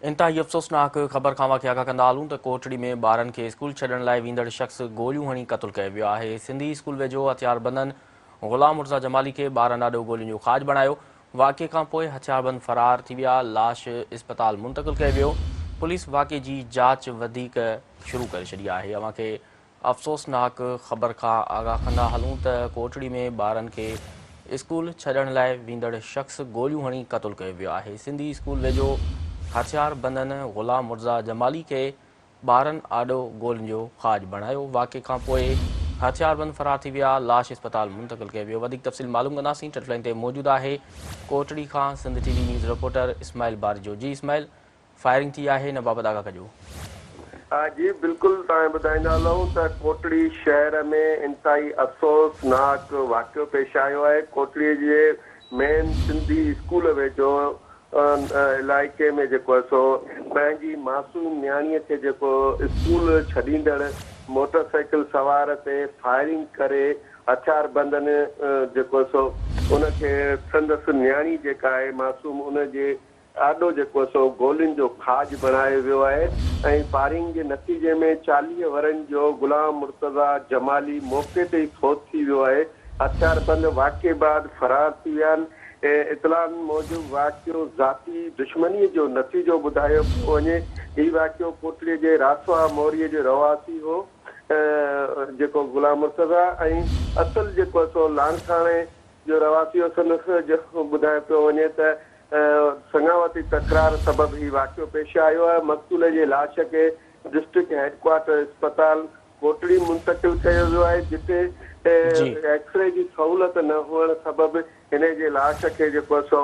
انتهائي افسوسناڪ خبر کان اوهان کي آگاهه ڪندا هلون ته ڪوٽڙي ۾ ٻارن کي اسڪول ڇڏڻ لاء ويندڙ شخص گوليون هڻي قتل ڪيو ويو آهي. سنڌي اسڪول ويجهو هٿياربندن غلام مرتضيٰ جمالي کي ٻارن آڏو گولين جو کاڄ بڻايو. واقعي کانپوء هٿياربند فرار ٿي ويا، لاش اسپتال منتقل ڪيو ويو. پوليس واقعي جي جاچ وڌيڪ شروع ڪري ڇڏي آهي. اوهان کي افسوسناڪ خبر کان آگاهه ڪندا هلون ته ڪوٽڙي ۾ ٻارن کي اسڪول ڇڏڻ لاء ويندڙ شخص گوليون هڻي قتل ڪيو ويو آهي. سنڌي اسڪول ويجهو هٿياربندن غلام مرتضيٰ جمالي کي ٻارن آڏو گولين جو کاڄ بڻايو. واقعي کانپوء هٿياربند فرار ٿي ويا، لاش اسپتال منتقل ڪيو ويو. وڌيڪ تفصيل معلوم ڪنداسين، ٽيليفون لائين تي موجود آهي ڪوٽڙي کان Sindh T V news reporter Ismail Barejo. جي اسماعيل فائرنگ ٿي آهي ان بابت آگاهه ڪجو. جي بلڪل توهان ٻڌائيندا هلون ته ڪوٽڙي شهر ۾ انتهائي افسوس ناڪ واقعو پيش آيو آهي ڪوٽڙي جي مين سنڌي اسڪول ويجهو علائقي ۾ جيڪو آهي سو پنهنجي معصوم نياڻي کي جيڪو اسڪول ڇڏيندڙ موٽر سائيڪل سوار تي فائرنگ ڪري هٿياربندن جيڪو آهي سو ان کي سندس نياڻي جيڪا آهي معصوم ان جي آڏو جيڪو سو گولين جو کاڄ بڻايو ويو آهي ۽ فائرنگ جي نتيجي ۾ 40 ورهين جو غلام مرتضيٰ جمالي موقعي تي ئي فوت ٿي ويو آهي، هٿياربند واقعي بعد فرار ٿي ويا آهن، اطلاعن موجب واقعو ذاتي دشمني جو نتيجو ٻڌايو پيو وڃي، هي واقعو ڪوٽڙي جي راسوا موري جو رهواسي هو جيڪو غلام مرتضيٰ ۽ اصل جيڪو سو لاڙڪاڻي جو رهواسي هو، سندس ٻڌايو پيو وڃي ته سڱاوتي تڪرار سبب هي واقعو پيش آيو آهي، مقتول جي لاش کي ڊسٽرڪٽ هيڊڪوارٽر اسپتال ڪوٽڙي منتقل ڪيو ويو آهي، جتي ايڪسري جي سهولت نه هئڻ سبب هن جي لاش کي جيڪو سو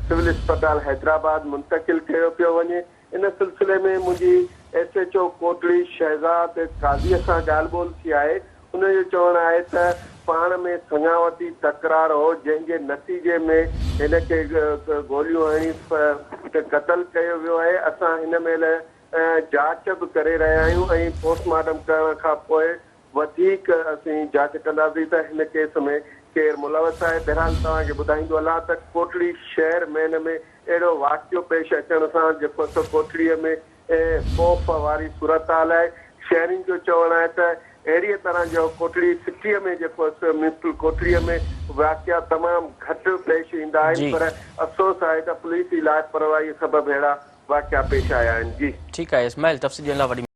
سول اسپتال حيدرآباد منتقل ڪيو پيو وڃي، ان سلسلي ۾ منهنجي S H O Kotri Shahzad Qazi سان ڳالهه ٻولهه ٿي آهي، ان جو چوڻ آهي ته پاڻ ۾ سڱاوتي تڪرار هو جنهن جي نتيجي ۾ هن کي گوليون هڻي قتل ڪيو ويو آهي، اسان هن مهل جاچ به ڪري رهيا آهيون ۽ پوسٽ مارٽم ڪرڻ کان پوء وڌيڪ اسين جاچ ڪنداسين ته هن ڪيس ۾ ڪير ملوث آهي، بهرحال توهان کي ٻڌائيندو هلان ته ڪوٽڙي شهر مين ۾ اهڙو واقعو پيش اچڻ سان جيڪو سو ڪوٽڙي ۾ خوف واري صورتحال آهي، شهرين جو چوڻ آهي ته اهڙي طرح جو ڪوٽڙي سٽي ۾ جيڪو سو ميونسپل ڪوٽڙي ۾ واقعا تمام گهٽ پيش ايندا آهن پر افسوس آهي ته پوليس جي لاپرواهي سبب اهڙا واقعا پيش آيا آهن جي. ٺيڪ آهي اسماعيل تفصيل ڏيڻ لاء وڏي.